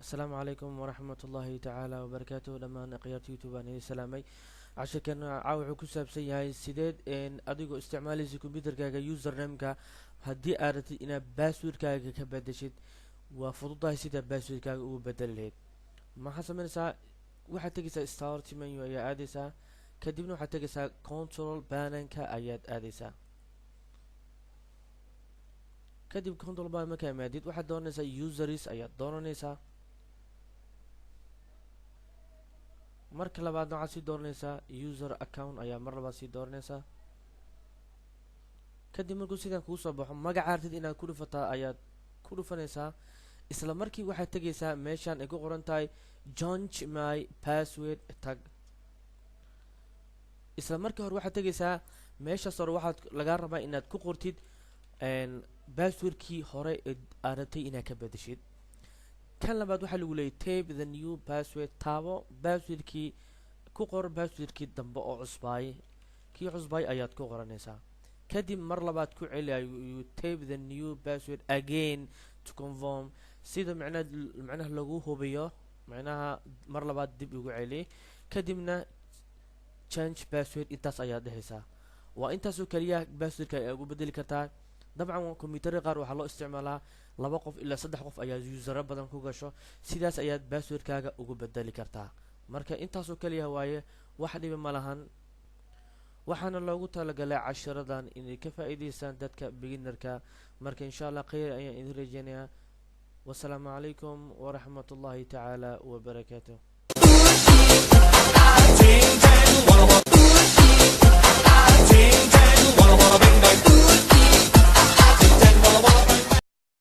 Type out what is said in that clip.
Asalaamu calaykum waraxmat ullaahi tacaala wabarakaatuhu. Dhammaan akhyaarta YouTube aan idin salaamay. Cashirkan caawa wuxuu ku saabsan yahay sideed adigoo isticmaalaysa computerkaaga usernameka, haddii aad rabtid inaad passwordkaaga ka bedeshid, waa fududahay sidaa passwordkaaga ugu bedeli lahayd. Maxaad sameynaysaa? Waxaad tegaysaa Start menu ayaa aadaysaa, kadibna waxaad tegaysaa Control Panelka ayaad aadaysaa. Kadib Control Panel markaa imaadid, waxaad dooranaysaa Users ayaad dooranaysaa. Marka labaadna waxaad sii dooranaysaa User Account ayaa mar labaad sii dooranaysaa. Kadib markuu sidaan kugu soo baxo, magaca artid inaad ku dhufataa ayaad ku dhufanaysaa. Isla markii waxaad tegaysaa meeshaan ay ku qoran tahay "Change my password" tag. Isla markii hore waxaad tegaysaa meeshaas hore, waxaad lagaa rabaa inaad ku qortid passwordkii hore ee aad rabtay inaad ka bedeshid. Kan labaad waxaa lagu leeyay "Type the new password", taabo passwordkii, ku qor passwordkii dambe oo cusbaay. Kii cusbaay ayaad ku qoranaysaa. Kadib mar labaad ku celi, you "Type the new password again to confirm", sida macnaha lagu hubiyo, macnaha mar labaad dib ugu celi. Kadibna "Change password", intaas ayaad dhehaysaa. Waa intaasoo keliya passwordka ayaa ugu bedeli kartaa. Dabcan kombiyuutarada qaar waxaa loo isticmaalaa laba qof ilaa saddex qof ayaa usero badan ku gasho. Sidaas ayaad passwordkaaga ugu bedeli kartaa. Marka intaasoo keliya waaye, wax dhibi ma lahan. Waxaana loogu talagalay cashiradan inay ka faa'iidaystaan dadka beginnerka. Marka insha Allah khayr ayaan idin rajeynayaa. Wasalaamu calaykum waraxmat ullahi tacaala wabarakaatuh. 今天我